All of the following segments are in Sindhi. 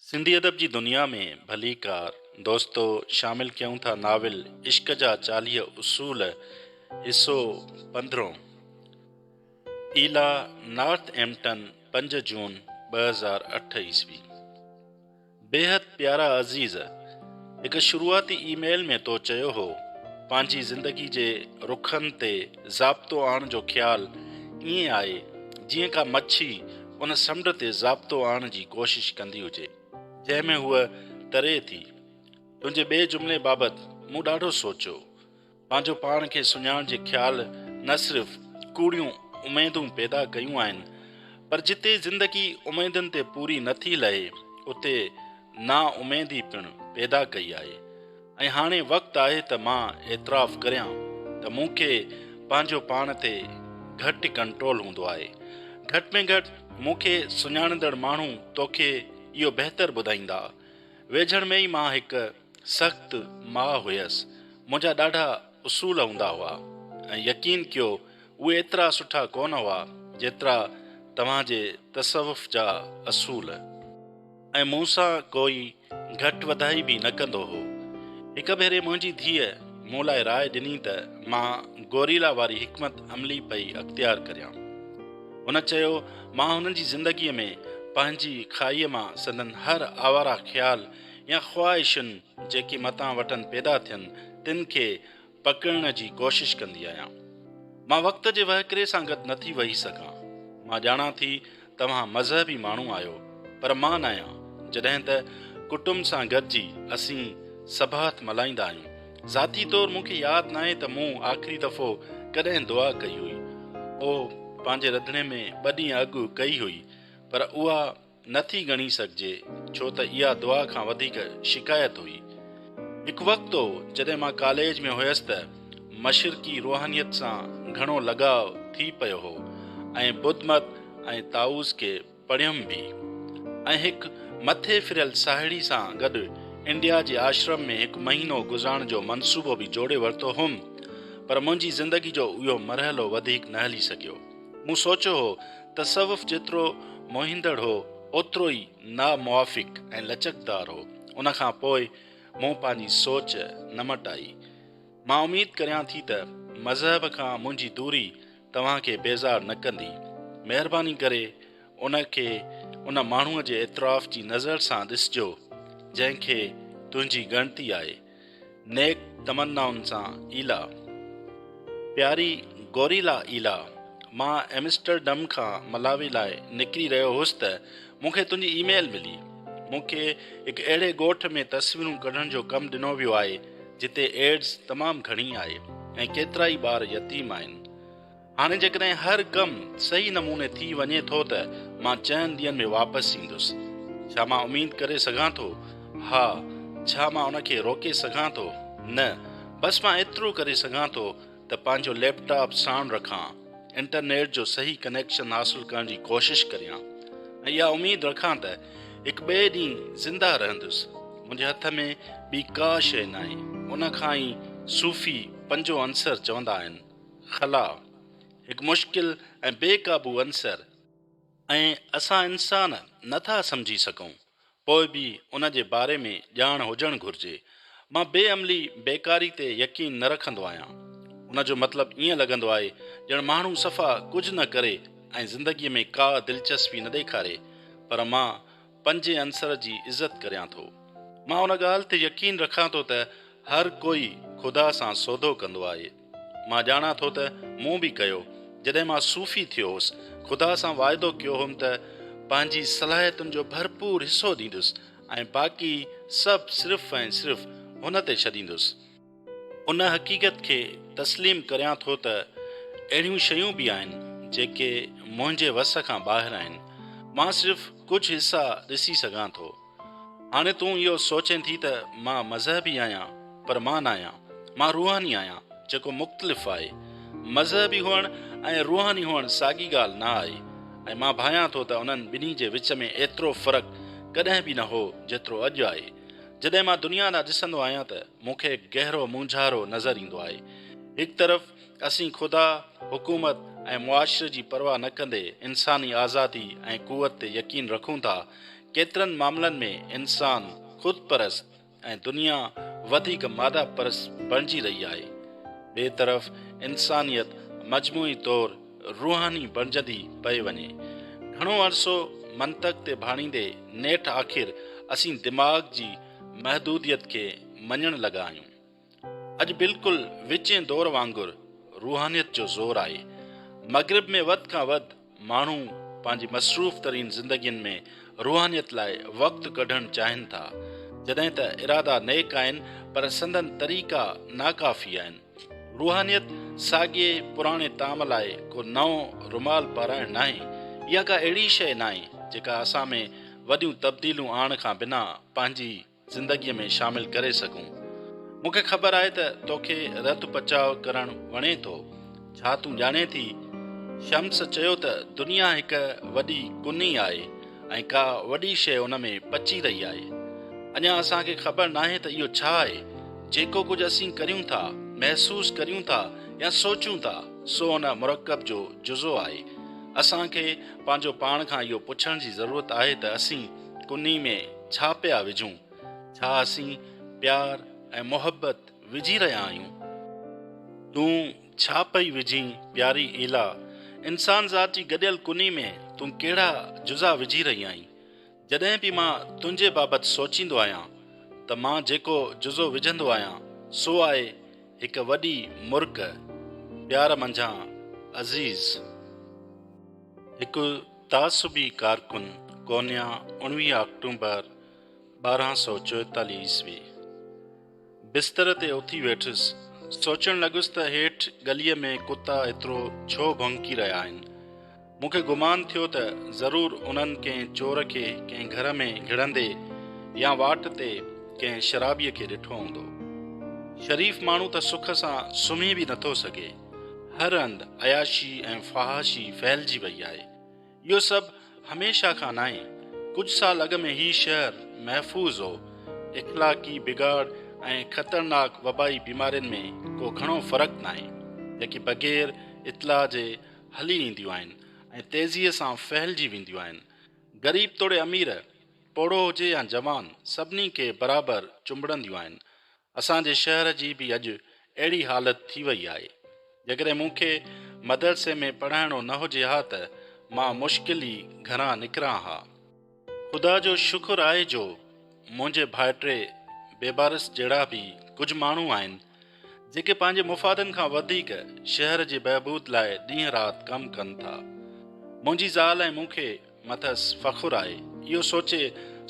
سنڌي ادب جي دنيا ۾ ڀليڪار دوستو شامل ڪيون ٿا ناول عشق جا 40 اصول حصو پندرهون ايلا نارٿ ايمپٽن 5 جون 2008 عيسوي. بيحد پيارا عزيز، هڪ شروعاتي اي ميل ۾ تو چيو هو، پنهنجي زندگي جي رخن تي ضابطو آڻڻ جو خيال ائين آهي جيئن ڪا مڇي ان سمنڊ تي ضابطو آڻڻ جي ڪوشش ڪندي هجي، جنهن ۾ هوء تري ٿي. تنهنجي ٻئي جملي بابت مون ڏاڍو سوچيو. پنهنجو پاڻ کي سڃاڻڻ جي خيال نه صرف ڪوڙيون اميدون پيدا ڪيون آهن، پر جتي زندگي اميدن تي پوري نه ٿي لهي، اتي نااميدي پڻ پيدا ڪئي آهي. ۽ هاڻي وقت آهي ته مان اعتراف ڪريان ته مون کي پنهنجو پاڻ تي گهٽ ڪنٽرول هوندو آهي. گهٽ ۾ گهٽ مون کي سڃاڻندڙ ماڻهو توکي اهو بهتر ٻڌائيندا. ويجهڙ ۾ ئي مان هڪ سخت ماء هيس. منهنجا ڏاڍا اصول هوندا هئا ۽ يقين ڪيو اهي ايترا سٺا ڪونه هئا جيترا توهان جي تصوف جا اصول. ۽ مون سان ڪوئي گهٽ وڌائي به نه ڪندو هو. هڪ ڀيري منهنجي ڌيء مون لاء راء ڏني ته مان گوريلا واري حڪمت عملي پئي اختيار ڪريان. هن چيو، مان هنن جي زندگيء ۾ پنهنجي کاهيء مان سندن هر آواره خيال يا خواهشن جيڪي متان وٽن پيدا ٿين، تن کي پڪڙڻ جي ڪوشش ڪندي آهيان. مان وقت جي وهڪري سان گڏ نٿي وهي سگهان. مان ڄاڻان ٿي توهان مذهبي ماڻهو آهيو، پر مان ناهيان. جڏهن ته ڪٽنب سان گڏجي اسين سبات ملهائيندا آهيون. ذاتي طور مون کي ياد ناهي ته مون آخري دفعو ڪڏهن دعا ڪئي هئي. اوه، پنهنجي رڌڻي ۾ ٻه ڏينهن اڳ ڪئي هئي، پر اها نه ٿي ڳڻي سگهجي، ڇو ته اها دعا کان وڌيڪ شڪايت هئي. هڪ وقت هو، جڏهن مان ڪاليج ۾ هيس ته مشرقي روحانيت سان گهڻو لڳاء ٿي پيو هو ۽ ٻڌمت ۽ طائوس کي پڙهيم به ۽ هڪ مٿي ڦريل ساهيڙي سان گڏ انڊيا جي آشرم ۾ هڪ مهينو گذارڻ جو منصوبو به جوڙي ورتو هوم، پر منهنجي زندگي جو اهو مرحلو وڌيڪ نه هلي سگهيو. مون سوچيو هو، تصوف جيترو موهيندڙ هو، اوترو ئي ناموافق ۽ لچڪدار هو. ان کان پوء مون پنهنجي سوچ نه مٽائي. مان اميد ڪريان ٿي ته مذهب کان منهنجي دوري توهان کي بيزار نه ڪندي. مهرباني ڪري ان کي ان ماڻهوء جي اعتراف جي نظر سان ڏسجو، جنهن کي تنهنجي ڳڻتي آهي. نيڪ تمنائن سان ايلا. پياري گوريلا ايلا، مان ايمسٽرڊم کان ملاوي لاء نڪري رهيو هوس ته مون کي تنهنجي اي ميل ملي. مون کي هڪ اهڙي ڳوٺ ۾ تصويرون ڪڍڻ جو ڪم ڏنو ويو آهي، جتي ايڊز تمام گهڻي آهي ۽ ڪيترائي ٻار يتيم آهن. هاڻي جيڪڏهن هر ڪم صحيح نموني ٿي وڃي ٿو ته مان چئن ڏينهن ۾ واپس ايندس. ڇا مان اميد ڪري سگهان ٿو؟ ها. ڇا مان ان کي روڪي سگهان ٿو؟ نه. بس مان ايترو ڪري سگهان ٿو ته پنهنجو ليپ ٽاپ ساڻ رکان، انٽرنيٽ جو صحيح ڪنيڪشن حاصل ڪرڻ جي ڪوشش ڪريان ۽ اها اميد رکان ته هڪ ٻئي ڏينهن زنده رهندس. منهنجي هٿ ۾ ٻي ڪا شيء ناهي. ان کان ئي صوفي پنجون عنصر چوندا آهن. خلا، هڪ مشڪل ۽ بي قابو عنصر. ۽ اسان انسان نه ٿا سمجهي سگهون، پوء به ان جي باري ۾ ڄاڻ هجڻ گهرجي. مان بي عملي بيڪاري تي يقين نه رکندو آهيان. ان جو مطلب ائين لڳندو آهي ڄڻ ماڻهو صفا ڪجهه نه ڪري ۽ زندگيء ۾ ڪا دلچسپي نه ڏيکاري، پر مان پنجين عنصر جي عزت ڪريان ٿو. مان ان ڳالهه تي يقين رکان ٿو ته هر ڪوئي خدا سان سودو ڪندو آهي. مان ڄاڻان ٿو ته مون به ڪيو. جڏهن مان صوفي ٿيو هوس، خدا سان واعدو ڪيو هوم ته پنهنجي صلاحيتن جو ڀرپور حصو ڏيندس ۽ باقي سڀ صرف ۽ صرف هن تي ڇڏيندس. ان حقيقت کي تسليم ڪريان ٿو ته اهڙيون شيون به آهن جيڪي منهنجي وس کان ٻاهر آهن. مان صرف ڪجهه حصا ڏسي سگهان ٿو. هاڻي تون اهو سوچين ٿي ته مان مذهبي آهيان پر مان ناهيان. مان روحاني آهيان جيڪو مختلف آهي. مذهبي هئڻ ۽ روحاني هئڻ ساڳي ڳالهه نه آهي ۽ مان ڀانيان ٿو ته انهن ٻنهي جي وچ ۾ ايترو فرق ڪڏهن به نه هو جيترو اڄ آهي. جڏهن مان دنيا ڏانهن ڏسندو آهيان ته مون کي هڪ گهرو مونجهارو نظر ايندو آهي. هڪ طرف اسين خدا، حڪومت ۽ معاشري جي پرواهه نه ڪندي انساني آزادي ۽ قوت تي يقين رکون ٿا. ڪيترن معاملن ۾ انسان خود پرست ۽ دنيا وڌيڪ ماده پرست بڻجي رهي آهي. ٻئي طرف انسانيت مجموعي طور روحاني بڻجندي پئي وڃي. گهڻو عرصو منطق تي ڀاڙيندي نيٺ آخر اسين دماغ جي محدوديت کي مڃڻ لڳا آهيون. اڄ بلڪل وچين دور وانگر روحانيت جو زور آهي. مغرب ۾ وڌ کان وڌ ماڻهو پنهنجي مصروف ترين زندگين ۾ روحانيت لاء وقت ڪڍڻ چاهين ٿا. جڏهن ته ارادا نيڪ آهن پر سندن طريقا ناڪافي آهن. روحانيت ساڳئي پراڻي طعام لاء ڪو نئون رومال پارائڻ ناهي. اها ڪا اهڙي شيء ناهي جيڪا اسان ۾ وڏيون تبديليون آڻڻ کان بنا پنهنجي زندگيء ۾ شامل ڪري سگهون. مون کي خبر آهي ته توکي رڌ پچاء ڪرڻ وڻي ٿو. ڇا تون ڄاڻين ٿي؟ شمس چيو ته دنيا هڪ وڏي ڪني آهي ۽ ڪا وڏي شيء ان ۾ پچي رهي آهي. اڃا اسان کي خبر ناهي ته اهو ڇا آهي. جيڪو ڪجهه اسين ڪريون ٿا، محسوس ڪريون ٿا يا سوچيون ٿا، سو ان مرڪب جو جزو آهي. اسان کي پنهنجو پاڻ کان اهو پڇڻ جي ضرورت آهي ته اسين ڪني ۾ ڇا پيا وجهون؟ ڇا اسين پيار ۽ محبت وجهي رهيا آهيون؟ تون ڇا پئي وجهين پياري ايلا؟ انسان ذات جي گڏيل ڪني ۾ تون ڪهڙا جزا وجهي رهي آهين؟ جڏهن به مان تنهنجي بابت سوچيندو آهيان ته مان جيڪو جزو وجهندو آهيان سو آهي هڪ وڏي مرڪ، پيار منجهان عزيز. هڪ تعصبي ڪارڪن ڪونيا 19 آڪٽومبر 1244 عيسوي. بستر تي اٿي ويٺس. سوچڻ لڳس ته هيٺ ڳليء ۾ ڪتا ايترو ڇو ڀونڪي رهيا آهن. مون کي گمان ٿيو ته ضرور انهن ڪنهن چور کي ڪنهن گهر ۾ گهڙندي يا واٽ تي ڪنهن شرابيء کي ڏٺو هوندو. شريف ماڻهو ته سک سان سمهي به نٿو سگهي. هر هنڌ عياشي ۽ فحاشي ڦهلجي وئي آهي. اهو سڀ هميشه کان ناهي. ڪجهه سال اڳ ۾ هي شهر محفوظ هو. اخلاقي بگاڙ ۽ خطرناڪ وبائي بيمارين ۾ ڪو گهڻو فرق ناهي، جيڪي بغير اطلاع جي هلي اينديون آهن ۽ تيزيء سان ڦهلجي وينديون آهن. غريب توڙي امير، پوڙهو هجي يا جوان، سڀني کي برابر چنبڙنديون آهن. اسان جي شهر جي به اڄ اهڙي حالت ٿي وئي آهي. جيڪڏهن مون کي مدرسي ۾ پڙهائڻو نه هجي ها ته مان مشڪل ئي گهران نڪران ها. خدا جو شڪر آهي جو منهنجي ڀائٽي بيبارس جهڙا به ڪجهه ماڻهو آهن، جيڪي پنهنجي مفادن کان وڌيڪ شهر جي بهبود لاء ڏينهن رات ڪم ڪن ٿا. منهنجي زال ۽ مون کي مٿس فخر آهي. اهو سوچي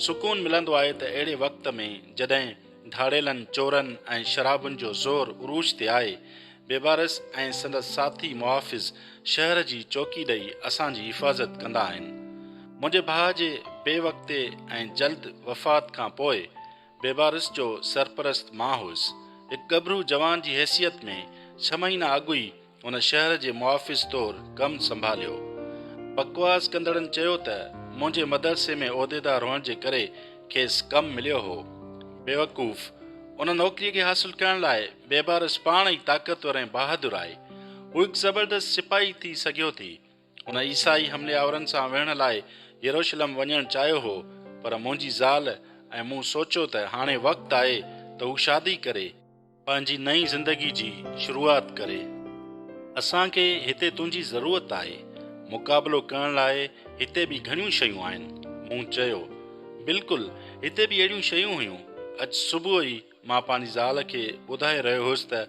سڪون ملندو آهي ته اهڙي وقت ۾ جڏهن ڌاڙيلن، چورن ۽ شرابن جو زور عروج تي آهي، بيبارس ۽ سندس ساٿي محافظ شهر جي چوڪي ڏئي اسان جي حفاظت ڪندا آهن. منهنجي ڀاء جي بي وقتي ۽ جلد وفات کان پوء بيبارس جو سرپرست مان هئس. هڪ ڳڀرو جوان جي حيثيت ۾ ڇهه مهينا اڳ ئي هن شهر جي محافظ طور ڪم سنڀاليو. بڪواس ڪندڙن چيو ته منهنجي مدرسي ۾ عهديدار هئڻ جي ڪري کيس ڪم مليو هو. بيوقوف! ان نوڪريء کي حاصل ڪرڻ لاء بيبارس پاڻ ئي طاقتور ۽ بهادر آهي. هو هڪ زبردست سپاهي ٿي سگهيو ٿي. هن عيسائي حملي آورن سان وڙهڻ لاء يروشلم وڃڻ چاهيو هو، پر منهنجي زال ۽ مون سوچيو ته هاڻي وقت آهي ته هو شادي ڪري. پنهنجي نئين زندگي جي شروعات ڪري. اسان کي هتي تنهنجي ضرورت آهي. مقابلو ڪرڻ لاء هتي به گهڻيون شيون آهن. مون چيو. بلڪل، هتي به اهڙيون شيون هيون. اڄ صبح ئي مان پنهنجي زال کي ٻڌائي رهيو هيس ته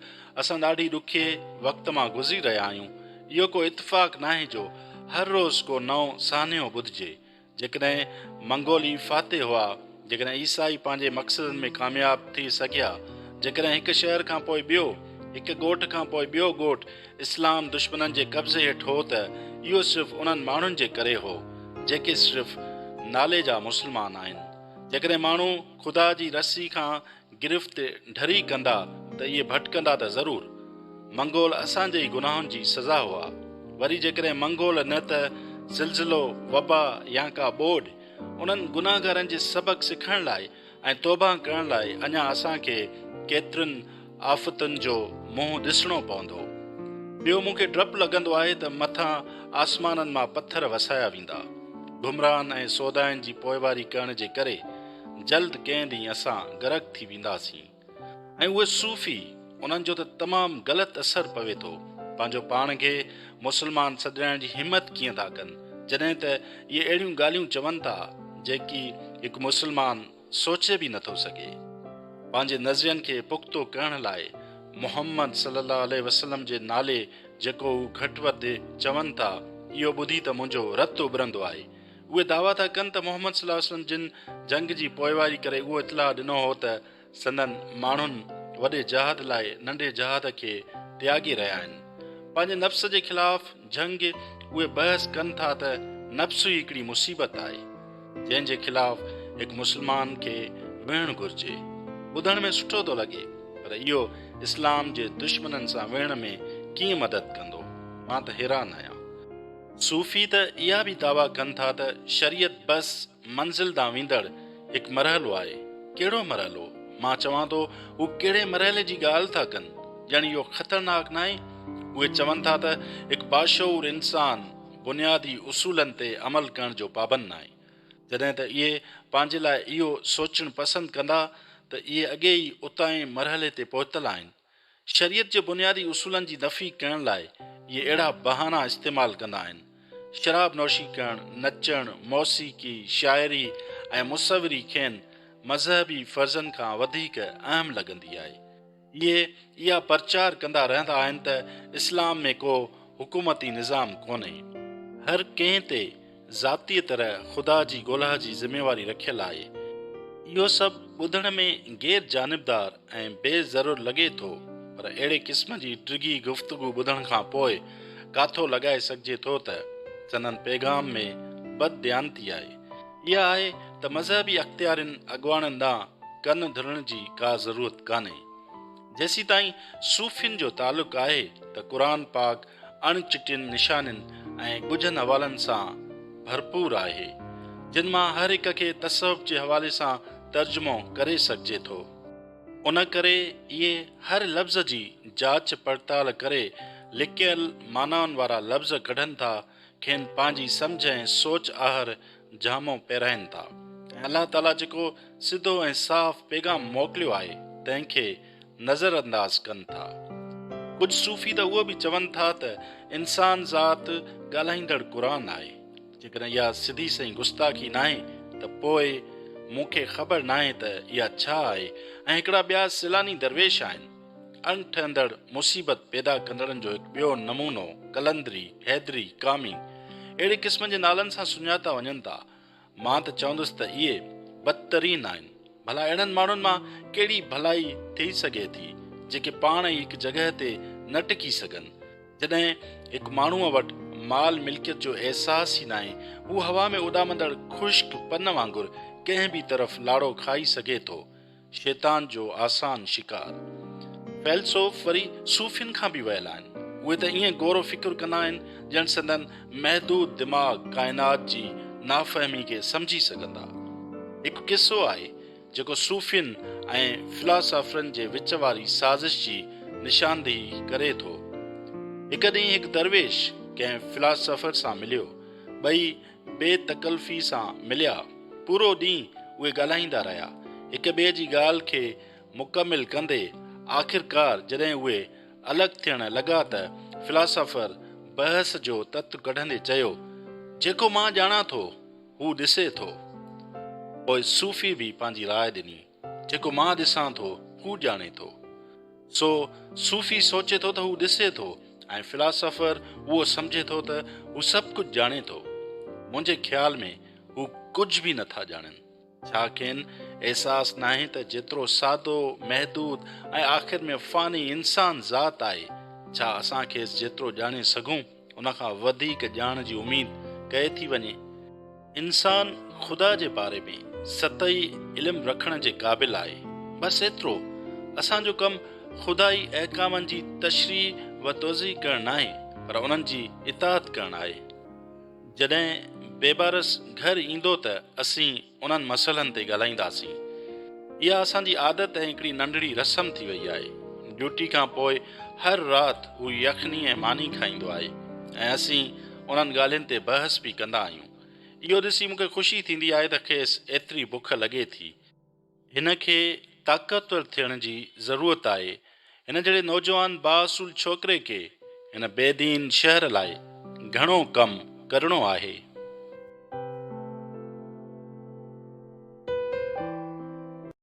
اسان ڏاڍي ڏکئي وقت مان گذري رهيا آهيون. اهو ڪو اتفاق ناهي جو هر روز ڪو نئون سانحو ٻڌجي. جيڪڏهن منگولي فاتح هئا، جيڪڏهن عيسائي پنهنجي مقصدن ۾ ڪامياب ٿي سگهيا، جيڪڏهن هڪ شهر کان پوء ٻيو، هڪ ڳوٺ کان پوء ٻيو ڳوٺ اسلام دشمنن جي قبضي هيٺ هو ته اهو صرف انهن ماڻهن جي ڪري هو، جيڪي صرف نالي جا مسلمان آهن. جيڪڏهن ماڻهو خدا جي رسي کان گرفت ڍري ڪندا ته اهي ڀٽڪندا ته ضرور. منگول اسان جي ئي گناهن جي سزا هئا. وري جيڪڏهن منگول نه ته زلزلو، وبا يا ڪا ٻوڏ انهن گناهگارن جي سبق سکڻ لاء ۽ توبهه ڪرڻ لاء اڃا اسان کي ڪيترين آفتن جو منهن ڏسڻو پوندو. ٻيو مون کي ڊپ لڳندو آهي ته مٿان آسمانن مان پٿر وسايا ويندا. گمراهن ۽ سودائن جي پوئواري ڪرڻ جي ڪري جلد ڪنهن ڏينهن اسان غرق ٿي وينداسين. ۽ اهي صوفي، انهن جو ته تمام غلط اثر پوي ٿو. پنهنجو پاڻ کي مسلمان سڏرائڻ جي همت ڪيئن ٿا ڪن، جڏهن ته اهي اهڙيون ڳالهيون چون ٿا، جيڪي هڪ مسلمان سوچي به نٿو سگهي. پنهنجي نظرين کي پختو ڪرڻ لاء محمد صلي الله عليه وسلم جي نالي جيڪو هو گهٽ وڌ چون ٿا، اهو ٻڌي ته منهنجو رت اٻرندو آهي. اهي دعويٰ ٿا ڪن ته محمد صلي الله عليه وسلم جن جنگ جي پوئواري ڪري اهو اطلاع ڏنو هو ته سندن ماڻهن وڏي جهاد لاء ننڍي جهاد کي تياڳي رهيا آهن. پنهنجي نفس جي خلاف جنگ اهي بحث ڪن ٿا ته نفس ئي هڪڙي مصيبت آهي، جنهن جي خلاف هڪ مسلمان کي وڙهڻ گهرجي. ٻڌڻ ۾ سٺو ٿو لڳي، پر اهو اسلام جي دشمنن سان وڙهڻ ۾ ڪيئن مدد ڪندو؟ مان ته حيران آهيان. صوفي ته اها به دعويٰ ڪن ٿا ته شريعت بس منزل ڏانهن ويندڙ هڪ مرحلو آهي. ڪهڙو مرحلو؟ مان چوان ٿو هو ڪهڙي مرحلي جي ڳالهه ٿا ڪن؟ ڄڻ اهو خطرناڪ ناهي؟ اهي چون ٿا ته هڪ باشعور انسان بنيادي اصولن تي عمل ڪرڻ جو پابند ناهي. جڏهن ته اهي پنهنجي لاء اهو سوچڻ پسند ڪندا ته اهي اڳي ئي اتانهين مرحلي تي پهتل آهن. شريعت جي بنيادي اصولن جي نفي ڪرڻ لاء اهي اهڙا بهانا استعمال ڪندا آهن. شراب نوشي ڪرڻ، نچڻ، موسيقي، شاعري ۽ مصوري کين مذهبي فرضن کان وڌيڪ اهم لڳندي آهي. اهي اها پرچار ڪندا رهندا آهن ته اسلام ۾ ڪو حڪومتي نظام ڪونهي. هر ڪنهن تي ذاتيء طرح خدا جي ڳولها جي ذميواري رکيل آهي. اهو سڀ ٻڌڻ ۾ غير جانبدار ۽ بي ضرر لڳي ٿو، پر اهڙي قسم جي ڊگهي گفتگو ٻڌڻ کان پوء ڪاٿو لڳائي سگهجي ٿو ته سندن پيغام ۾ بدديانتي آهي. اها آهي ته مذهبي اختيارين اڳواڻن ڏانهن ڪن ڌرڻ جي ڪا ضرورت ڪانهي. جيسيتائين صوفين جو تعلق آهي ته قرآن پاڪ اڻ چٽين نشانين ۽ ڳجهن حوالن سان ڀرپور آهي، جن مان هر هڪ کي تصوف جي حوالي سان ترجمو ڪري سگهجي ٿو. ان ڪري اهي هر لفظ جي جاچ پڙتال ڪري لڪيل معنائن وارا لفظ ڪڍن ٿا، کين پنهنجي سمجهه ۽ سوچ آهر جامو پهرائين ٿا ۽ الله تعاليٰ جيڪو سڌو ۽ صاف پيغام موڪليو آهي تنهن کي نظر انداز ڪن ٿا. ڪجهه صوفي ته اهو به چون ٿا ته انسان ذات ڳالهائيندڙ قرآن آهي. جيڪڏهن اها سڌي سئين گستاخي ناهي ته پوء مون کي خبر ناهي ته اها ڇا آهي ۽ هڪڙا ٻيا سيلاني درويش آهن. اڻ ٺهندڙ مصيبت پيدا ڪندڙن جو هڪ ٻيو نمونو قلندري، حيدري، ڪامي اهڙي قسم جي نالن سان سڃاتا وڃن ٿا. مان ته چوندس ته اهي بدترين آهن. ڀلا اهڙن ماڻهن مان ڪهڙي ڀلائي ٿي سگهي ٿي، جيڪي پاڻ ئي هڪ جڳهه تي نه ٽڪي سگهن. جڏهن هڪ ماڻهوء وٽ مال ملڪيت جو احساس ئي ناهي، هو هوا ۾ اڏامندڙ خشڪ پن وانگر ڪنهن به طرف لاڙو کائي سگهي ٿو. شيطان جو آسان شڪار. فيلسوف وري صوفين کان به ويل آهن. اهي ته ائين غور و فڪر ڪندا آهن ڄڻ سندن محدود دماغ ڪائنات جي نافهمي کي سمجهي سگهندا. هڪ قصو آهي جيڪو صوفين ۽ فلاسافرن جي وچ واري سازش جي نشاندهي ڪري ٿو. هڪ ڏينهن هڪ درويش ڪنهن فلاسافر سان مليو. ٻئي بي تڪلفي سان مليا. پورو ڏينهن اهي ڳالهائيندا رهيا. هڪ ٻئي جي ڳالهه کي مڪمل ڪندي آخرڪار جڏهن اهي الڳ ٿيڻ لڳا ته فلاسافر بحث جو تت ڪڍندي چيو، جيڪو مان ڄاڻان ٿو، هو ڏسي ٿو. پوء صوفي به پنهنجي راء ڏني، جيڪو مان ڏسان ٿو، هو ڄاڻي ٿو. سو صوفي سوچي ٿو ته هو ڏسي ٿو ۽ فلاسافر اهو سمجهي ٿو ته هو سڀ ڪجهه ڄاڻي ٿو. منهنجي خيال ۾ هو ڪجهه به نٿا ڄاڻن. ڇا کين احساس ناهي ته جيترو سادو، محدود ۽ آخر ۾ فاني انسان ذات آهي، ڇا اسان کيس جيترو ڄاڻي سگهون، ان کان وڌيڪ ڄاڻ جي اميد ڪئي ٿي وڃي؟ انسان خدا جي باري ۾ سطحي علم رکڻ جي قابل آهي، بس ايترو. اسان جو ڪم خدائي احڪامن جي تشريح و توضيح ڪرڻ ناهي، پر انهن جي اطاعت ڪرڻ آهي. جڏهن بيبارس گهر ايندو ته اسين انهن مسئلن تي ڳالهائينداسين. اها اسان جي عادت ۽ هڪڙي ننڍڙي رسم ٿي وئي آهي. ڊيوٽي کان پوء هر رات هو يخني ۽ ماني کائيندو آهي ۽ اسين انهن ڳالهين تي بحث به ڪندا آهيون. اهو ڏسي مون کي خوشي ٿيندي آهي ته کيس ايتري بک لڳي ٿي. هن کي طاقتور ٿيڻ جي ضرورت آهي. هن جهڙي نوجوان بااصول ڇوڪري کي هن بي دين شهر لاء گهڻو ڪم ڪرڻو آهي.